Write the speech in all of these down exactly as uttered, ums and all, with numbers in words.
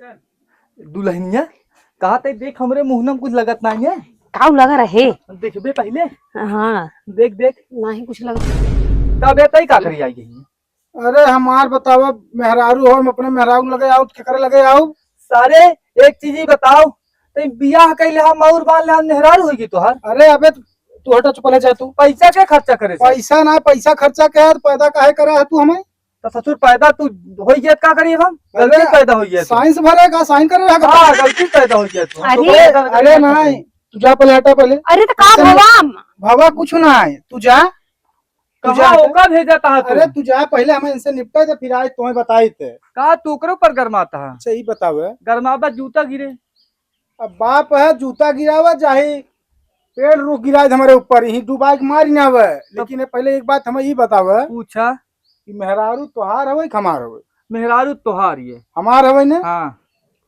दुल्हनिया, कहा तई देख, हमरे मुँह में कुछ लगत नाहीं है। काऊ लगा रहे? देखबे पहिले। हाँ। देख, देख। नाहीं कुछ लगत। तबे तई का करी आई गई? अरे हमार बतावा, मेहरारू हो, हम अपने मेहरारू लगे आऊ, केकरे लगे आऊ? सारे, एक चीज ही बताओ, तई बियाह कइले हम और बांध ले हम मेहरारू होइगी तोहार? अरे अबे तू हटा, चुप ले जा तू। पैसा के खर्चा करे से? पैसा ना, पैसा खर्चा के है, पैदा काहे करे है तू हमें? तो ससुर पैदा तू होई गया, का करी हम? गलती अरे, पैदा होई गया तू। साइंस भरेगा, साइन करे रहा हाँ, गलती पैदा होई गया तू। अरे, तो पैदा करे अरे रहा नहीं, तू। तू जा पहिले, हटा पहिले। अरे तो का ऐसे नहीं, भवा? भवा कुछ ना है, तू जा। तू कहाँ जा। ओका भेजा था तू? अरे तू जा पहिले, हमें इनसे निपटा दे, फिर आज तुम्हें बताई थे। का तू ओकरे ऊपर गरमाता है? अच्छा, ई बतावे। गरमाबा जूता गिरे। अब बाप है, जूता गिरावा, जाही पेड़ रूख गिराए हमरे ऊपर, यही डुबाई के मारी ना आवे। लेकिन पहिले एक बात हमें ई बतावे। पूछा। कि मेहरारू तोहार हवे कि हमार हवे? मेहरारू तोहार ये। हमार हवे ने? हाँ।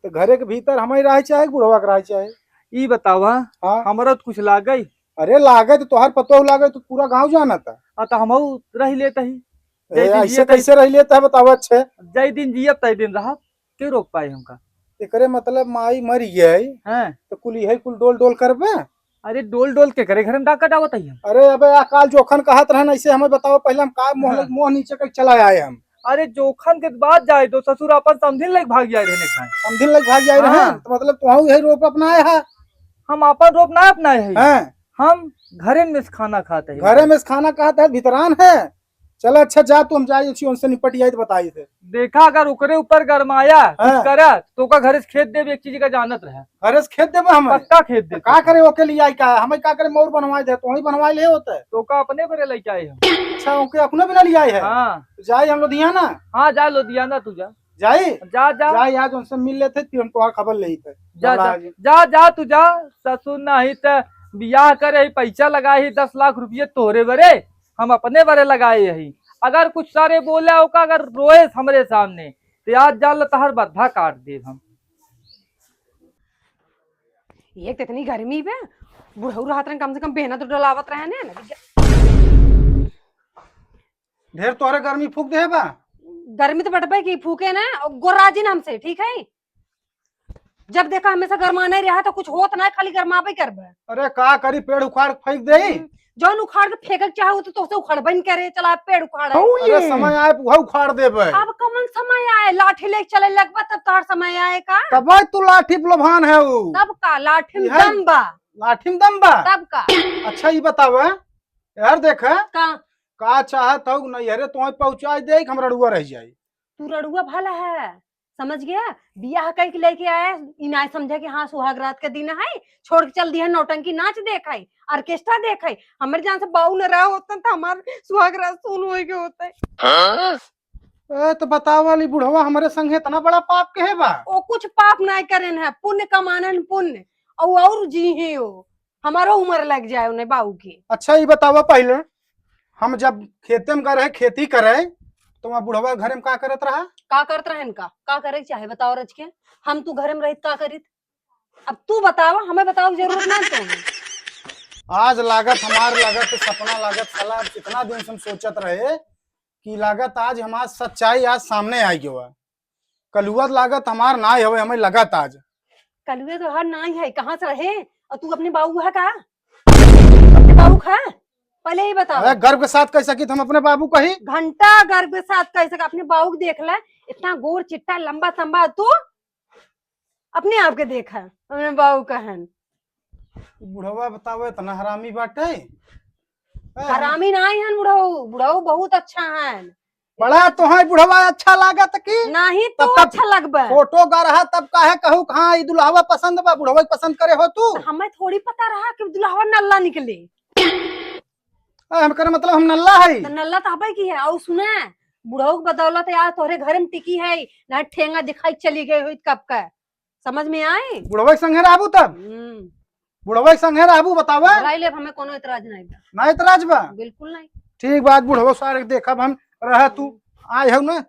तो घरे के भीतर हमें रहे चाहे, बुढ़वा के रहे चाहे। ई बतावा, हाँ। हमरा तो कुछ लागे। अरे लागे तो तोहार पतोह लागे, तो पूरा गाँव जानता। आ, तो हमहू रह लेता ही। ए, जय दिन ऐसे जियत कैसे रह लेता है, बतावा अच्छे। जय दिन जियब, तय दिन रहब। के रोक पाए हमका? एकरे मतलब माई मर गई, हाँ। तो कुल यही कुल डोल डोल करबे? अरे डोल डोल के करे घर में डाका डावत है हम। अरे अबे आ काल जोखन कहत रहन, ऐसे हमें बताओ पहिले हम का मोह हाँ। लग-, मोह नीचे के चला आए हम। अरे जोखन के बात जाए दो, ससुर अपन समधिन लग भाग जाए रहने का। समधिन लग भाग जाए हाँ। रहन, तो मतलब तुहू यही रोप अपनाए है? हम अपन रोप ना अपनाए है। हाँ। हम घरे में से खाना खाते हैं। घरे में से खाना खाते हैं, भीतरान है। चल अच्छा जा, तू हम जाई अच्छी उनसे निपट जाई तो बताई थे। देखा अगर ओकरे ऊपर गरमाया, कुछ हाँ। करा, तो ओका घरे से खेद देब, एक चीज का जानत रहे। घरे से खेद देबे हमें? पक्का खेद देब। का करे ओके लिए आई का? हमें का करे मौर बनवाए दे, तो वही बनवाए ले होते। तो का अपने बरे लेके आए हम। अच्छा, ओके अपने बिना लिए आए है? हाँ। तो जाई हम लुधियाना? हाँ, जा लुधियाना तू जा। जाई? जा, जा। जाई, आज उनसे मिल लेते, फिर हम तोहार खबर लेते। जा, जा, जा। जा, जा, तू जा। ससुर नहीं त बियाह करे ही, पैसा लगाए ही, दस लाख रुपये तोहरे बरे, हम अपने बरे लगाए ही। अगर कुछ सारे बोला ओका, अगर रोए हमरे सामने, तो आज जान ल तहर बद्धा काट देब हम। एक तो इतनी गर्मी पे बुढ़ऊ रहत रहन, कम से कम बेहना तो डोलावत रहे ने। ढेर तोहरे गर्मी फूक दे बा। गर्मी तो बटबे की फूके ना, और गोराजिन हमसे, ठीक है? जब देखा हमेशा गरमाने रहा तो कुछ होत ना, खाली गरमाबे करबे। अरे का करी, पेड़ उखाड़ के फेंक दे। हम्म, जौन उखाड़ के फेंके के चाहे, वो तो तोसे उखड़बे न करे, चला पेड़ उखाड़े। अरे समय आए, वह उखाड़ देबे। अब कमन समय आए, लाठी लेके चले लगबा तब तोहर समय आए का? तब तू लाठी पे लोभान है उ। तब का लाठी में इहे दम बा? लाठी में दम बा? तब का? अच्छा ई बतावे, यार देखे, का? का चाहत हऊ नैहरे तोहे पहुँचाई दे कि हम रड़ुआ रह जाई? तू रड़ुआ भला है, समझ गया? बियाह कई के लेके आया, ई ना समझा कि हाँ सुहाग रात के दिन है, छोड़ के चल दिया, नौटंकी नाच देखाई, ऑर्केस्ट्रा देखाई। हमरे जान से बाऊ न रहा होता तो हमार सुहाग रात सुन होए के होता है। हाँ? ए, तो बताओ वाली बुढ़वा हमरे संग इतना बड़ा पाप के है बा? ओ कुछ पाप ना करेन है, पुण्य कमानन पुण्य, और, और जी ही हो। हमारो उम्र लग जाए उन्हें बाऊ के। अच्छा, ई बतावा पहिले, हम जब खेते में गए रहे, खेती करे, तो वहाँ बुढ़वा घर में का करत रहा? का करत रहन का? का करे के चाहे बताओ रच के? हम तू घर में रहित का करित? अब तू बतावा, हमें बताओ जरूरत ना तो। आज लागत हमार लागत सपना लागत साला, कितना दिन से हम सोचत रहे कि लागत आज हमार सच्चाई आज सामने आ गया। कलुआ लागत हमार नाई हवे, हमें लगत आज। कलुए तो हर नाई है, कहाँ से रहे? और तू अपने बाबू है का? अपने बाबू का? पहले ही बताओ। अरे गर्व के साथ कह सकी हम अपने बाबू का ही। घंटा गर्व के साथ कह सका, अपने बाबू को देख ले, इतना गोर चिट्टा लंबा संबा तू अपने आप के देखा, अपने बाबू का है। बुढ़वा बतावे इतना हरामी बाटे। हरामी नाई हन बुढ़ऊ, बुढ़ऊ बहुत अच्छा हन। बड़ा तोहार बुढ़वा अच्छा लागत कि? नाही तो तब अच्छा लगबे। फोटो गरहा तब काहे कहू कि हाँ, ई दुल्हवा पसंद बा, बुढ़वा पसंद करे हो तू? तो हमें थोड़ी पता रहा कि दुल्हवा नल्ला निकले। आ, हम करे मतलब हम नल्ला है। तो नल्ला तो हबे की है। और सुने, बुढ़ऊ के बदौलत आज तोहरे घर में टिकी है, ना ठेंगा दिखाई चली गई हुई कब का। समझ में आई? बुढ़वा के संगे रहबू तब? हम्म। बुढ़वा के संगे रहबू, बतावा। राई लेब, हमें कोनो एतराज नहीं बा। ना एतराज बा? बिल्कुल नहीं। ठीक बात, बुढ़वा सारे के देखब हम, रह तू, आए हो ना।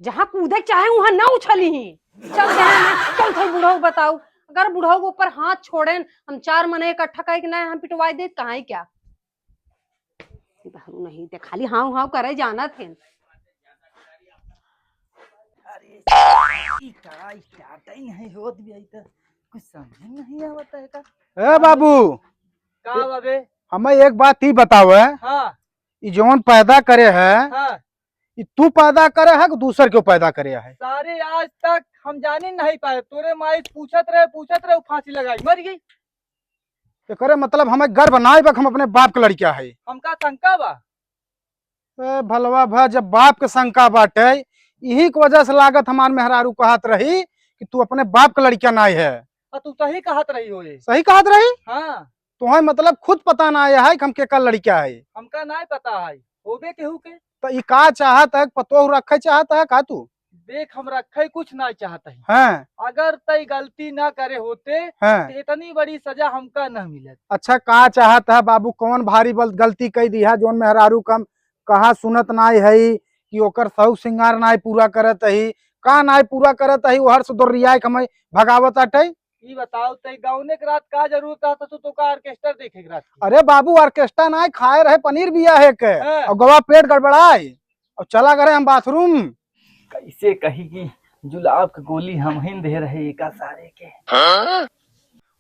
जहाँ कूदे चाहे वहाँ ना उछली ही। चल जाए ना, चल थोड़ी बुढ़ऊ बताऊ। अगर बुढ़ऊ के ऊपर हाथ छोड़ेन, हम चार मने इकट्ठा करके ना हम पिटवाई दे, कहाँ ही क्या? बहरू नहीं ते खाली हाव हाव करे जानत हेन। अरे, ई का, ई का टाइम है होत भी आई त कुछ समझ नहीं आवत है का? ए बाबू, का बाबे? हमें एक बात ही बताओ है। हाँ। ई जौन पैदा करे है, हाँ। ई तू पैदा करे है कि दूसर के पैदा करे है? सारे आज तक हम जाने नहीं पाए। तोरे माई पूछत रहे, पूछत रहे, फांसी लगाई, मर गई। एकरे मतलब हमें गर्व ना बा कि हम अपने बाप के लड़किया है। हमका शंका बा। ए भलवा भा, जब बाप के शंका बाटे, यही के वजह से लागत हमार मेहरारू कहत रही कि तू अपने बाप के लड़किया नाई है। आ, तू सही कहत रही हो ये। सही कहत रही? हाँ। तुम्हें मतलब खुद पता ना आया है कि हम केकर लड़किया है। हमका नाई पता है, होबे केहू के। तो ई का चाहत है, पतोह रखे चाहत है का तू? देख, हम रखे कुछ ना चाहत है। हाँ। अगर तई गलती ना करे होते, हाँ। तो इतनी बड़ी सजा हमका ना मिलत। अच्छा, का चाहत है बाबू, कौन भारी बल-, गलती कई दी है, जौन मेहरारू कम कहा सुनत नाई है कि ओकर शौक श्रृंगार नाई पूरा करत है, का नाई पूरा करत है, ओहर से दोरिया के हमें भगावत आटे? ई बताओ, तई गौने के रात का जरूरत रहा था, तू तो का ऑर्केस्ट्रा देखे के रात की? अरे बाबू, ऑर्केस्ट्रा नाई, खाए रहे पनीर बिया है के, हाँ। और गवा पेट गड़बड़ाए, और चला गए हम बाथरूम। कैसे कही कि जुलाब के गोली हम ही दे रहे एका सारे के। हाँ?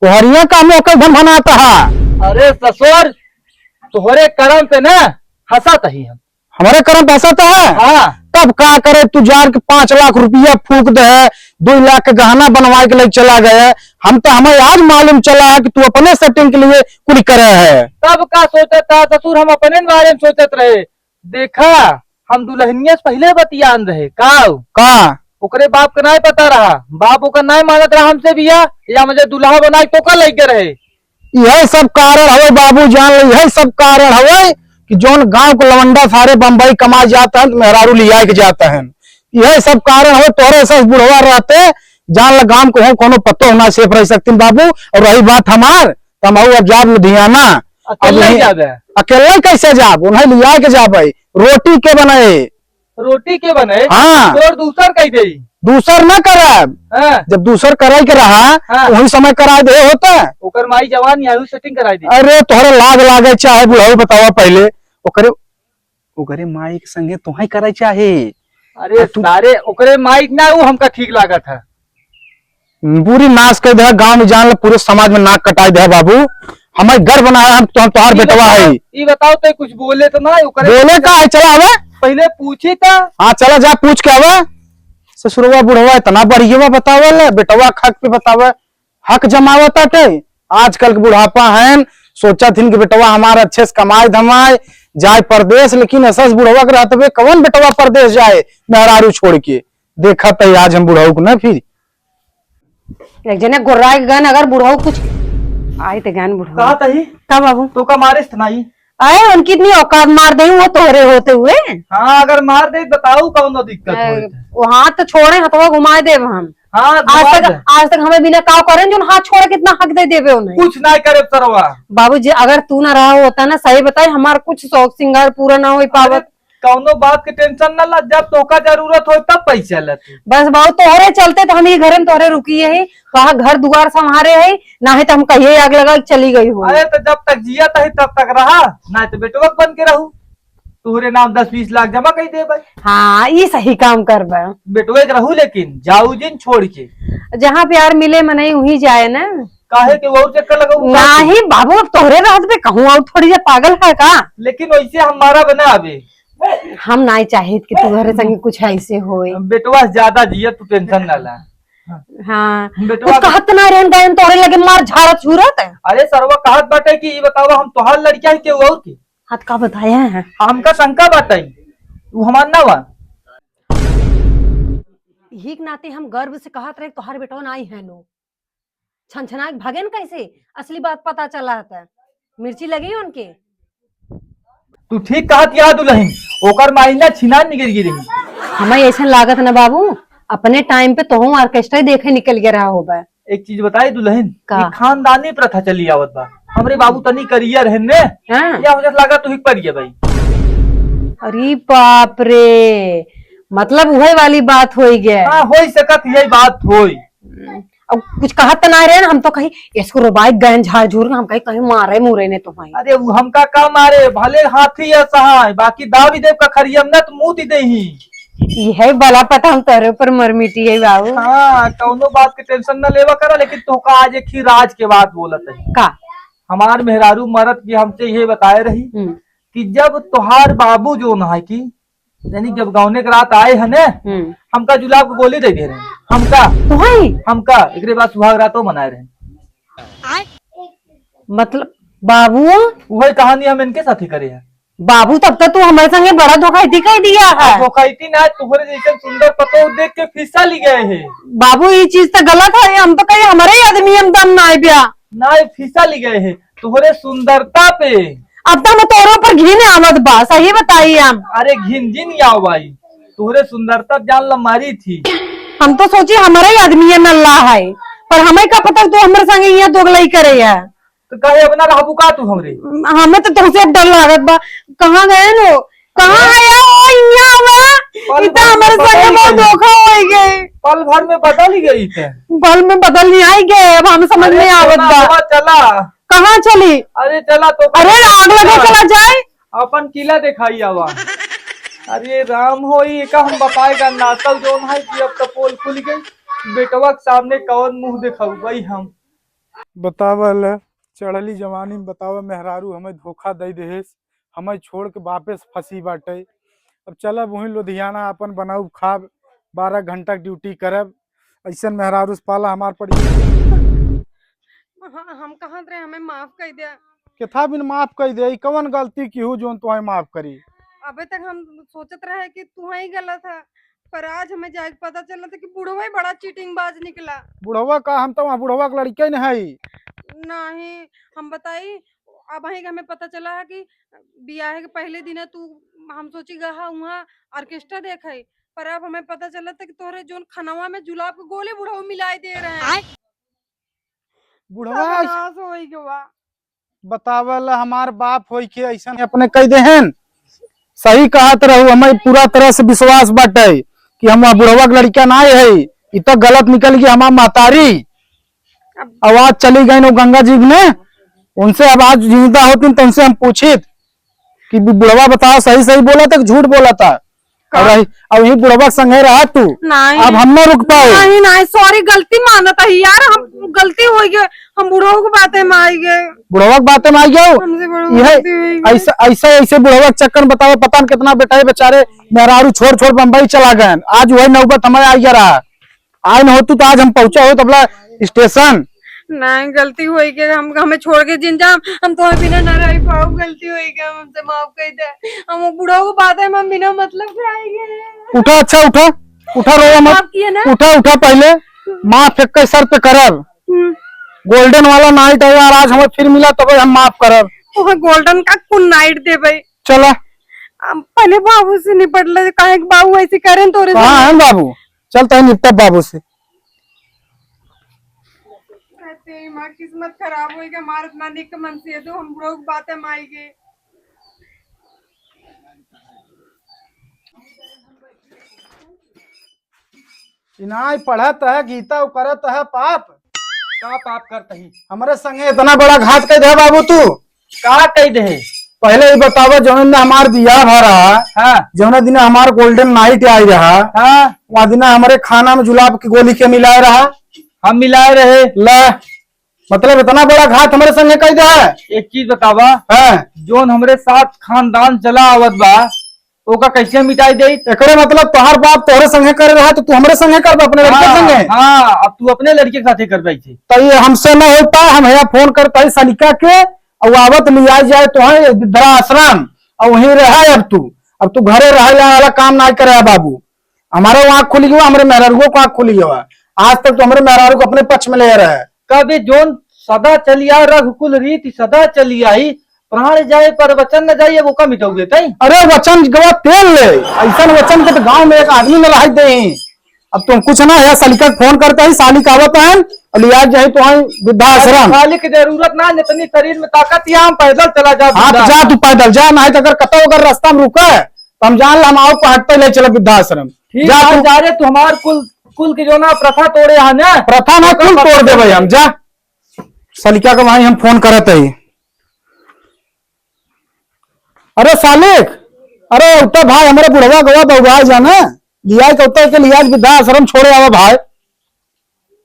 ओहरिया का मुंह कई भन भनाता है। अरे ससुर, तोहरे करम पे ना हंसत ही हम। हमारे करम पे हंसत है? हाँ। तब का करे, तू जान के पाँच लाख रुपया फूक दे है, दो लाख के गहना बनवा के ले चला गए। हम तो, हमें आज मालूम चला है कि तू अपने सेटिंग के लिए कुल करे है। तब का सोचत था ससुर, हम अपने बारे में सोचत रहे। देखा, हम दुल्हनिया से पहिले बतियान रहे। का? का? ओकरे बाप के नाय पता रहा, बाप ओकर नाय मानत रहा हमसे बिया, या मुझे दुल्हा बनाए तो का लइके रहे। यह सब कारण हवे बाबू, जान ले, यह सब कारण हवे कि जौन गांव के लवंडा सारे बम्बई कमाए जात हैं, तो मेहरारू लियाए के जात हैं। यह सब कारण हवे, तोहरे सास बुढ़वा रहते, जान ले, गांव के हो कोनो पतो ना सेफ रह सकतीन बाबू। और रही बात हमार, तो हम अब जाब लुधियाना। अकेले अब ही जाबे? अकेले कैसे जाब? उन्हें लिया के जाबे। रोटी के बनाए? रोटी के बनाए? हाँ। तोर दूसर कह दे। दूसर ना करब। हाँ। जब दूसर कराई के रहा, हाँ। तो वही समय कराए दे होता। ओकर माई जवान, यही सेटिंग कराई दे। अरे तोहरे लाज लागे चाहे बुढ़ऊ, बतावा पहले। ओकरे, ओकरे माई के संगे तोहाई कराई चाहे। अरे आ तू सारे, ओकरे माई ना, वो हमका ठीक लागत है। पूरी नाश कर दे गांव में, जान ले, पूरे समाज में नाक कटाई दे बाबू। हमारे गर्व ना है, हम तो, हम तोहार ई बेटवा बताओ, है। ई बताओ, तो कुछ बोले तो ना ओकरे? बोले का है, चला आवे। पहले पूछी था। हाँ, चला जा, पूछ के आवे। ससुरवा बुढ़वा इतना बढ़िया बतावे ले, बेटवा खक पे बतावे, हक जमावे ताटे। आजकल के बुढ़ापा हैं, सोचा थिन कि बेटवा हमार अच्छे से कमाए धमाए, जाए परदेश, लेकिन ऐसा बुढ़वा के रहते हुए कौन बेटवा परदेश जाए मेहरारू छोड़ के? देखा तो आज हम बुढ़ऊ को ना फिर। एक जने गोर्रा के गन अगर बुढ़ऊ कुछ आई ते गन बुढ़ऊ। कहा तही? का बाबू? तो का मारे इतना ही? अरे उनकी इतनी औकात मार दे, वो तोहरे होते हुए। हाँ, अगर मार दे बताऊ कौन दिक्कत अरे, होत है? वो हाथ तो छोड़े, हथवा घुमाए देब हम। हाँ, आज घुमाए तक, दे। आज तक हमें बिना काव करें जो हाथ छोड़ के इतना हक दे देबे उन्हें। कुछ ना करे सरवा। बाबूजी, अगर तू ना रहा होता ना, सही बताई, हमार कुछ शौक श्रृंगार पूरा ना हो पावत। कौनो बात के टेंशन ना ला, जब तोका जरूरत हो तब पैसा ला तू। बस बाबू, तोहरे चलते तो हम ये घर में तोहरे रुकी है, कहा घर दुआर संभारे है, ना है तो हम कहिए आग लगा के चली गई हो। अरे तो जब तक जिया तही तब तक रहा, ना तो बेटवा बन के रहू, तोहरे नाम दस बीस लाख जमा कर दे भाई। हाँ, ये सही काम करबा। बेटवे के रहू, लेकिन जाऊ जिन छोड़ के। जहाँ प्यार मिले मनई वहीं जाए ना। काहे के और चक्कर लगाऊ? नहीं बाबू, अब तोहरे रहत पे कहूँ और थोड़ी जा पागल है का? लेकिन वैसे हमारा बना अबे। हम नाई चाहित कि तू घरे संगे कुछ ऐसे होए। बेटवा ज्यादा जिया, तू टेंशन ना ला। हाँ। बेटवा कुछ कहत ना रहन गयन तोहरे लगे मार झाड़त झूरत। अरे सरवा कहत बाटे कि ई बतावा हम तोहार लड़किया है केहू और के? हाथ का बताया है? हमका शंका बाटे, उ हमार ना बा। यही के नाते हम गर्व से कहत रहे तोहार बेटवा नाई है नो। छनछना के भागेन कैसे? असली बात पता चला त मिर्ची लगी उनके। तू ठीक कहत या दुल्हन, ओकर माई ना छिनार निकल गई रही। हमें ऐसा लागत ना बाबू, अपने टाइम पे तोहू ऑर्केस्ट्रा देखे निकल गया रहा होबा। एक चीज बताई दुल्हन, का? ई खानदानी प्रथा चली आवत बा। हमरे बाबू तनी करिया रहन ने, हाँ। या मुझे लगा तू ही पड़ गया भाई। अरे बाप रे, मतलब उहे वाली बात होई गया। हाँ, होई सकत यही बात होई। अब कुछ कहत त ना रहे ना, हम तो कही इसको रोबाई गहन झाड़ झूर, हम कही कहीं मारे मुरे ने तुम्हें। अरे वो हमका का मारे, भले हाथी या सहाय, बाकी दावी देव का खरियम ना तो मुंह दी दे ही। यही बला पता हम तोरे ऊपर मर मिटी है बाबू। हाँ, कौनो बात के tension न लेवा करा, लेकिन तोहका आज एक ही राज के बात बोलत है। का? हमार मेहरारू मरत के हमसे ये बताए रही हम्म। कि जब तोहार बाबू जो न है कि, यानी जब गौने के रात आए है ने, हम्म। हमका जुलाब के गोली दे दे रहे। हमका। तोहई? हमका। एकरे बाद सुहाग रातो मनाए रहे। मतलब बाबू? वही कहानी हम इनके साथ ही करे हैं। बाबू, तब तो तू हमरे संगे बड़ा धोखाइती कर दिया है। धोखाइती ना, तोहरे जैसे सुंदर पतोह देख के फिसा ली गए है। बाबू, ये चीज तो गलत है, हम तो कहीं हमारे ही आदमी हम दम ना आए ब्या। ना, ये फिसा ली गए है तोहरे सुंदरता पे। अब तो हम तोरे ऊपर घिन आवत बा, सही बताई हम। अरे घिन जिन आओ भाई, तोहरे सुंदरता जान लमारी थी। हम तो सोची हमारे ही आदमी ये नल्ला है, पर हमें का पता तू हमारे संगे यहाँ दोगलाई करे है। तो कहे अब ना रहबू का तू हमरे? हमें तो तुमसे डर लागत बा। कहाँ गए लो? कहाँ अरे। आया हो इहाँ बा? पल इतना भर हमारे में संग बदल बहुत गई। धोखा हो गए। पल भर में बदल ही गई थे। पल में बदल नहीं आई गए, अब हम समझ अरे में आवत सोना बा। हुआ चला। कहाँ चली? अरे चला तो अरे आग लगे चला। चला जाए। अपन किला दिखाई आवा। अरे राम हो, ये का हम बताएगा नाचल जोन है कि अब तो पोल खुल गई। बेटवा के सामने कौन मुंह दिखाऊ भाई हम? बतावल, चढ़ली जवानी में बतावा, मेहरारू हमें धोखा दे देहेस, हमें छोड़ के वापस फंसी बाटे। अब चलब वहीं लुधियाना, अपन बनाउब खाब, बारह घंटा ड्यूटी करब, ऐसन मेहरारू से पाला हमार पड़ी। हाँ, हम कहत रहे, हमें माफ कर दे। केथा बिन माफ कर दे, ई कवन गलती की हूँ जोन तुहें माफ करी? अबे तक हम सोचत रहे कि तू ही गलत है, पर आज हमें जाके पता चला था कि बुढ़वा ही बड़ा चीटिंग बाज निकला। बुढ़वा का, हम तो वहाँ बुढ़वा के लड़के ही नहीं। नहीं, हम बताई, अब ही हमें पता चला है कि बियाह के पहले दिन है तू, हम सोची गहा वहाँ ऑर्केस्ट्रा देखे, पर अब हमें पता चला था कि तोहरे जोन खनवा में जुलाब के गोली बुढ़ऊ मिलाई दे रहे हैं। आय। बुढ़वा सब नाश होई गवा। बतावल हमार बाप होई के ऐसन अपने कह देहन। सही कहत रहू, हमें पूरा तरह से विश्वास बाटे कि हम वहाँ बुढ़वा के लड़का ना है, ई तो गलत निकल गई हमार महतारी। अब आवाज चली गई न गंगा जी ने, उनसे अब आज जिंदा होती तो उनसे हम पूछित कि बु-, बुढ़वा बताओ सही सही बोला था कि झूठ बोला था? का? और वही, और वही बुढ़वा के संगे रहा तू। नहीं। अब हम ना रुक पाए। नहीं, नहीं, सॉरी, गलती मानत है यार, हम गलती हो गई, हम बुढ़वा के बातें में आई गए। बुढ़वा के बातें में आई गए? हमसे बड़ा यह गलती हो गई। ऐसा, ऐसा, ऐसे बुढ़वा के चक्कर में बताओ, पता न कितना बेटा है बेचारे मेहरारू छोड़, छोड़ बम्बई चला गए। आज वही नौबत हमारे आई रहा। आए न होतू तो आज हम पहुंचा होत अपना स्टेशन। नहीं, गलती होई के हम, हमें छोड़ के जिन जा, हम तोहरे बिना ना रह पाओ, गलती होई के हमसे माफ कर दे। हम वो बुढ़ऊ के बातें में हम बिना मतलब के आई गए। उठा, अच्छा उठा, उठा, रोवा मत। माफ किए ना? उठा, उठा पहले, माफ एक शर्त पे करब। हम्म। गोल्डन वाला नाइट है यार, आज हमें फिर मिला तब हम माफ करब। ओह, गोल्डन का कौन नाइट देबे? चला। हम पहले बाबू से निपट ले, काहे के बाबू ऐसे करें तोरे कहाँ संगे? है बाबू? चल तहीं निपटब बाबू से। कहते हैं, माँ किस्मत खराब होई के मारत ना निक मन से दो, हम लोग बातें माई के। इनाय पढ़त है गीता, उ करत है पाप। का पाप करत ही? हमरे संगे इतना बड़ा घात कह दे बाबू तू। का कह दे? पहले ही बतावा, जौन दिन हमार बियाह भा रहा, हाँ। जौन दिन हमार गोल्डन नाइट आई रहा, हाँ। वह दिन हमरे खाना में जुलाब की गोली के मिलाए रहा। हम मिलाए रहे। ला, मतलब इतना बड़ा घात हमरे संगे कह दे। एक चीज बतावा, हाँ। जौन हमरे साथ खानदान चला आवत बा, ओका कैसे मिटाई देई? एकरे मतलब तोहार बाप तोहरे संगे करे रहा, तो तू हमरे संगे करबा, अपने लड़के हाँ, संगे? हाँ, अब तू अपने लड़के के साथे करबा इसे। तो ये हमसे ना हो पाए, हम यहाँ फोन करता है सलिका के, और आवत लिया जाए तो है वृद्धाश्रम, और वहीं रहा अब तू। अब तू घरे रहे वाला काम ना करे है बाबू। हमारा आँख खुली हुआ, हमरे मेहरारुओं को आँख खुली हुआ। आज तक तो हमरे मेहरारू को अपने पक्ष में ले रहे। कभी जोन सदा चली आ रघुकुल रीति सदा चली आई, प्राण जाए पर वचन न जाई, अब ओका मिटौगे तई? अरे वचन गवा तेल ले, ऐसन वचन के तो गांव में एक आदमी न रह दे। अब तुम कुछ ना है, सलिका के फोन करते ही साली का आवत है और लिया जाए तो है वृद्धाश्रम। साली की जरूरत ना, जितनी शरीर में ताकत है, हम पैदल चला जा हाँ, तो जा वृद्धाश्रम। तू पैदल जा, नहीं तो अगर कतौ अगर रास्ता में रुका है, तो हम जान ला, हम आओ को हटते ले चलो वृद्धाश्रम। ठीक जा है, तू। जा रे, तू हमार कुल, कुल के जो ना प्रथा तोड़े है ना, प्रथा ना, ओकर कुल तोड़ देबे हम, जा। सलिका के वहीं हम फोन करत हई। अरे सालिक, अरे उठा भाई, हमरे बुढ़वा गवा बउआ जाना। लियाए के उतर के लियाए के वृद्धाश्रम छोड़े आवा भाई।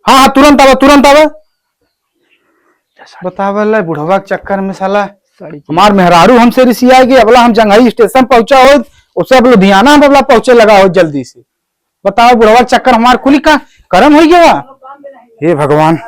हाँ, हाँ, तुरंत आवा, तुरंत आवा। बतावे ले बुढ़वा के चक्कर में साला हमार मेहरारू हमसे रिसियाए गई, अबला हम जंघई स्टेशन पहुंचा हो, उससे अब लुधियाना हम अबला पहुंचे लगा हो जल्दी से। बताओ, बुढ़वा के चक्कर हमार कुली का करम हो गया। हे भगवान,